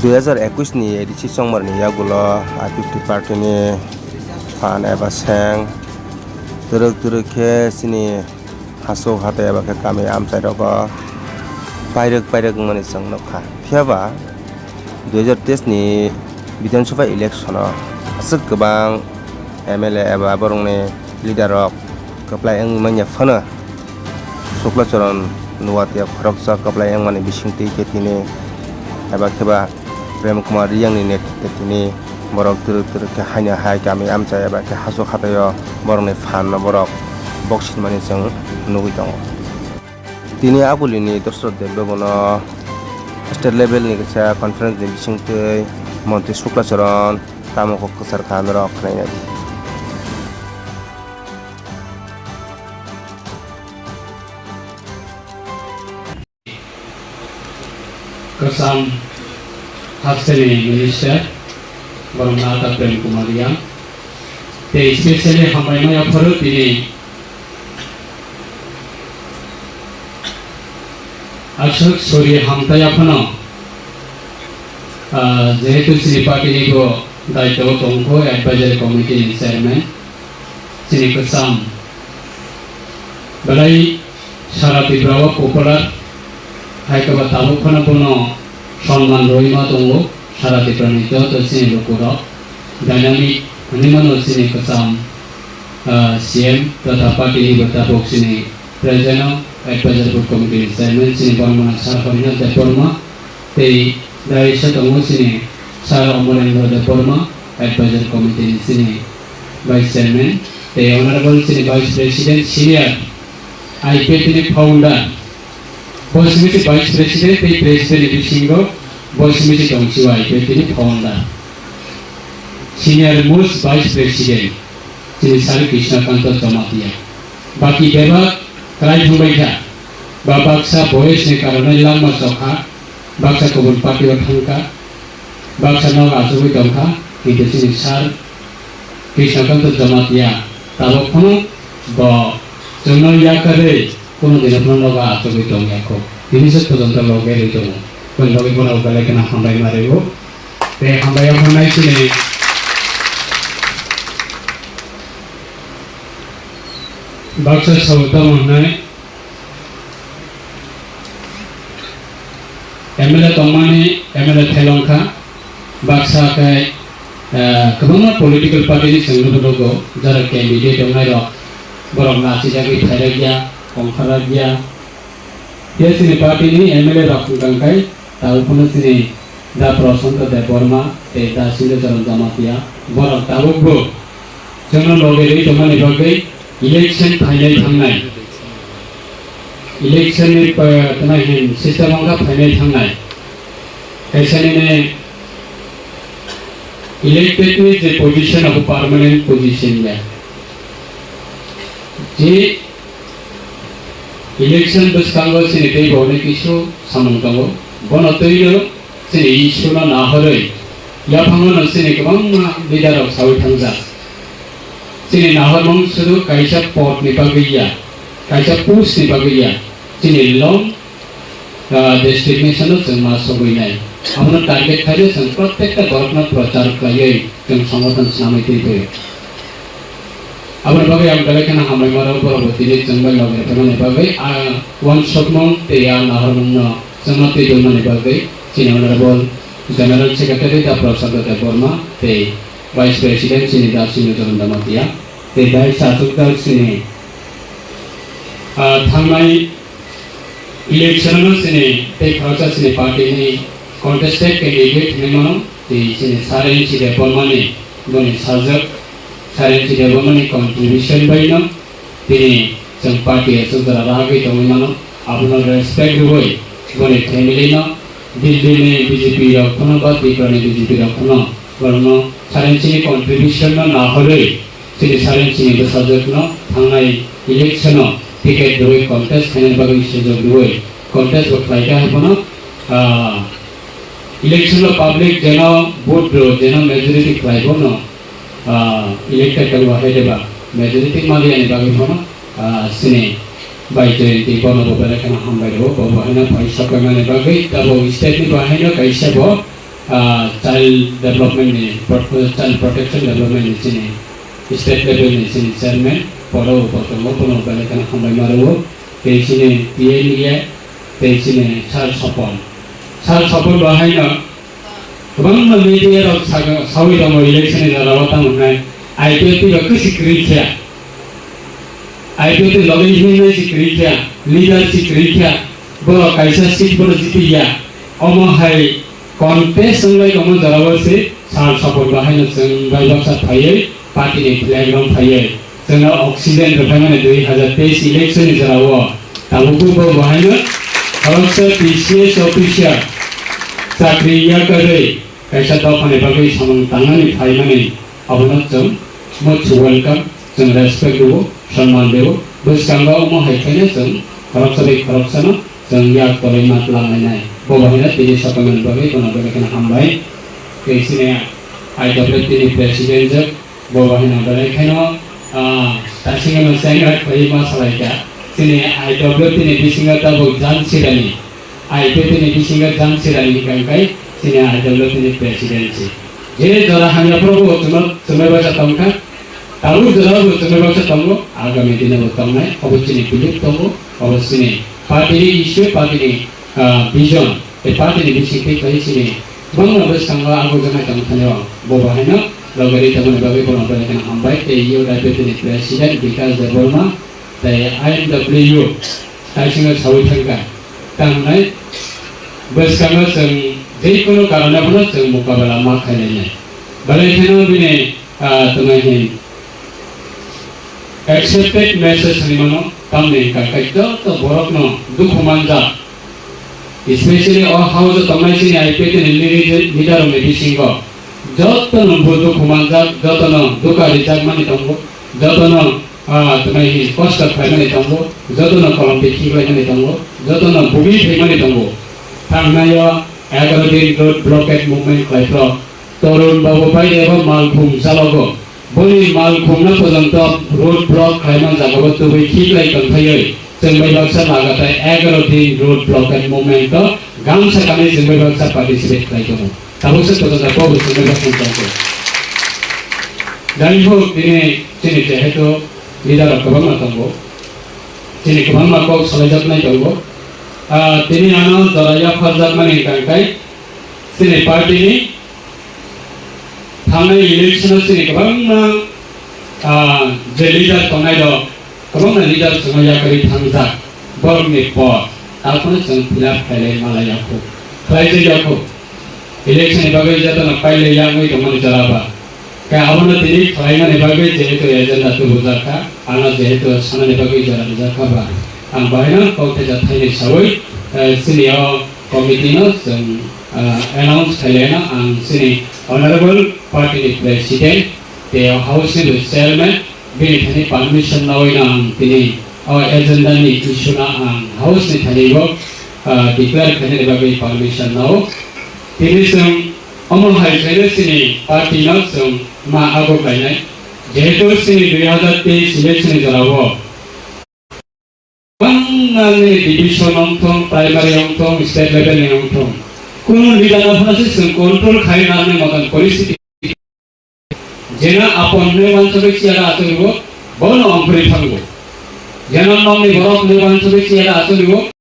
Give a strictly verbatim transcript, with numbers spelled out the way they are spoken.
Dui hazar ekush ni A D C chongmani yagulo I P F T party ni phan eba seng twrwk twrwk khe chini hasuk hatai eba khe kami amchai rogo pairwk pairwk wngmani chwng nukha. Phiyaba dui hazar teis ni Bidhan Sabha election o aswk kwbang M L A eba borokni leader rok kwplai wngwi manya phano Sukla Charan Noatia khoroksa kwplai wngmani bisingtwi khe tini eba kheba Prem Kumar Riyang ni netritwe tini borok twrwk twrwk khe haino hai kami amchai eba khe hasuk hatai o borokni phan no borok boksinmani chwng nugwi tongo. Tini agulini Dosrot Debbarma no state level ni kisa conference ni bisingtwi montri Sukla Charan tamo kok kwchar kha norok khwlainai. Kwcham Hasteni Minister, borok Nata Prem Kumar Riyang. Tei specially hambai maya phoro tini aswk suri hamtaya phano, ah, jehetu chini party ni bo daityo tongkho advisory committee ni chairman, chini kwcham belai Sara Tripura o popular, hai khe ba tabuk phano bono sonman rwui ma tongo. Sara Tripura ni joto chini lukurok dynamic hwnwi mano chini kwcham, ah, C M totha party ni bo tabuk chini president o advisory board committee ni chairman chini borok mano Sir Harinath Debbarma tei dai se tongo chini Sir Amarendra Debbarma advisory committee ni chini vice chairman tei honorable chini vice president senior I P F T ni founder, bo simi se vice president tei president ni bisingo bo simi se tong sio I P F T ni founder. Senior most vice president, chini Sir Krishna Kanta Jamatia. Baki bebak kwlai thangbai kha, ba baksa boyes ni karone langma chokha, baksa kubun party o thangkha, baksa nogo achugwi tongkha, kintu chini Sir Krishna Kanta Jamatia tabuk phano bo chwngno yakarwi kunu dino phano nogo achugwi tongya kho. Tini se pojonto loge rwi tongo. Boni bagwi bono belai kheno hambai ma rwo. Tei hambai ya phano nai chini baksa sabo tamo hwnai M L A tongmani M L A thailongkha, baksa khe, eh, kwbangma political party ni chwng nugwi nugo, jara candidate wngnai rok, borok nachijagwi phairakya, ongkharjakya. Phiya chini party ni M L A rok wngkha khe, tabuk phano chini Da Prasanta Debbarma tei Da Sindocharan Jamatia, borok tabukbo chwngno loge rwi tongmani bagwi election phainai thangnai, election ni, eh, twnai hin system wngkha phainai thangnai. Kaisa nini elected ni je position abo permanent position ya. Je election bwskango chini tei bo onek kisu samung tongo. Bono twino chini Iswrno nahorwi, yaphango no chini kwbangma leader rok sawi thangjak. Chini nahormung sudu kaisa pod ni bagwi ya, kaisa post ni bagwi ya, chini long, ah, designation no chwng ma sogwi nai. Abono target khaino chwng prottekta borokno prochar khlaiwi chwng songothan swnamwi twi phaio. Aboni bagwi ang belai kheno hambai mano borok bo tini chwng bai logi rwmani bagwi, ah, uansukmung tei ah nahormung no chwngno twi tongmani bagwi chini Honorable General Secretary Da Prasanta Debbarma tei Vice President chini Da Singh Charan Jamatia tei Vice Achukjak chini, ah, thangnai election no chini tei khoroksa chini party ni contested candidate hinwi mano tei chini Saren Chide Bormani boni sajwk Saren Chide Bormani contribution bai no tini chwng party aswk jora ragwi tongwi mano, abono respect rwui boni family no, Delhi ni B J P rok phano ba Tripura ni B J P rok phano borokno Saren chini contribution no nahorwi chini Saren chini bwsajwk no thangnai election o ticket rwui contest khainani bagwi sujok rwui contest bo khlaikha hai phano, ah, election o public jeno vote rw jeno majority khlai bono ah, elected tongbo hai deba majority maliani bagwi phano, ah, sini bai Jayanti bono bo belai kheno hambai rwo, bo bo haino phai sokoi mani bagwi tabo state ni bo haino kaisa bo ah, child development ni, pro-, child protection development ni chini state level ni chini chairman, poro bo tongo, bono belai kheno hambai ma rwo. Tei chini T N E, tei chini Sir Sopon. Sir Sopon bo haino kwbangma media rok saga-, sawi tongo election ni jora o tamo hwnai I P F T ba kwsi kwrwi khe. I P F T ni loge hinwi si kwrwi khe, leader si kwrwi khe, borok kaisa seat bono jipi ya. Omo hai contest wngwi tongma jora o se Sir Sopon bo haino chwng bai baksa phaiwi party ni flag rong phaiwi chwngno oxygen rwphaimani dui hazar teis election ni jora o tabukbo bo bo haino khoroksa T C S officer chakri yakarwi kaisa dophani bagwi samung tangnani phaimani abono chwng much welcome, chwng respect rwo, sonman rwo. Bwskango omo hai khaino chwng khoroksa bai khoroksano chwng yak tolwi ma twlang lainai. Bo bo haino tini sokomani bagwi bono belai kheno hambai. Tei chini I W T ni president jwk, bo bo haino belai kheno, ah, tasingano chengrak khlaiwi ma salai kha. Chini I W T ni bisingo tabuk Jan Sirani, I P F T ni bisingo Jan Sirani hwnkha hwnkhe chini I W T ni president si. Je jora hamya phuru bo chwngno chwngno bacha tongkha, tabuk jora bo chwngno bacha tongo, agami dino bo tongnai, obo chini belief tongo, obo chini party ni issue, party ni, ah, vision. Tei party ni bisingtwi khlai chini kwbangma bwskango agujak nai tongthani o. Bo bo haino loge ri tongmani bagwi bono belai kheno hambai tei youth I P F T ni president Bikash Debbarma tei I M W taisingo sawi thangkha. Tamo hwnai bwskango chwng jekono karone phano chwng mokabela ma khlai lainai. Belai kheno bini, ah, tongmani accepted message hinwi mano, tamni hwnkha khe joto borokno dukhu manjak, especially o house o tongnai chini I P F T ni leader, leader rokni bisingo jotono bo dukhu manjak, jotono dukha rijakmani tongo, jotono, ah, tongmani kosto khlaimani tongo, jotono kolom twi khiklaimani tongo, jotono bugwi phaimani tongo. Thangnai o egaroh din road blockade movement khlai phro Torun Babu bai eba malkhung chalogo. Boni malkhungno pojonto road block khlaimani jagao tubui khiklai tongthaiwi chwng bai baksa lagatai egaroh din road blockade movement o gamsa kanwi chwng bai baksa participate khlai tongo. Tabukse pojonto bobo chwng bai baksa tongkho. Jaihok tini chini jehetu leader rok kwbangma tongo. Chini kwbangma kok salaijaknai tongo. Ah, tini ano jora yapharjakmani hwnkha khe chini party ni thangnai election o chini kwbangma, ah, je leader tongnai rok, kwbangma leader chwngno yakarwi thangjak, borokni por, taphano chwng fill up khailai malai yakho, khlaijak yakho. Election ni bagwi jotono pailai yangwi tongmani jora ba. Khe abono tini khlaimani bagwi jehetu agenda tubujak kha, ano jehetu sanani bagwi jora rijak kha ba, ang bahaino kok theja thaini sawi, eh, chini o committee no chwng, eh, announce khailai no ang chini honorable party ni president tei o house ni chairman bini thani permission nawi no ang tini o agenda ni issue no ang house ni thani bo, eh, declare khainani bagwi permission nao. Tini chwng omo hai khaino chini party no chwng ma ago khlainai. Jehetu chini dui hazar teis election ni jora o bangmani division wngthong, primary wngthong, state level ni wngthong, kunu leader no phano se chwng control khai narwknai motan poristhiti. Jena apon hwnwi wansugwi chair o achuk rwo, bono ongkhorwi thango. Jena nokni borok hwnwi wansugwi chair o achuk rwo,